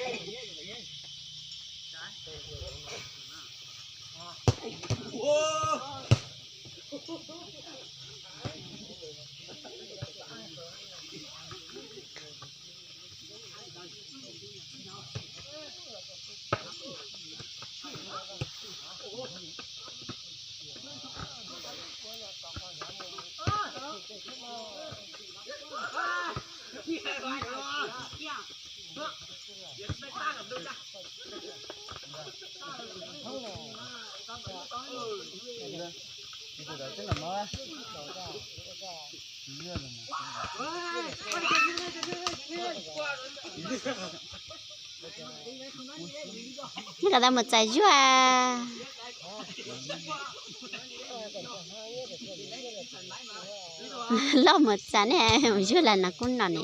Neb kom tau mus txais zuaj. Loj mus txais ne, mus zuaj las no kuj no ne.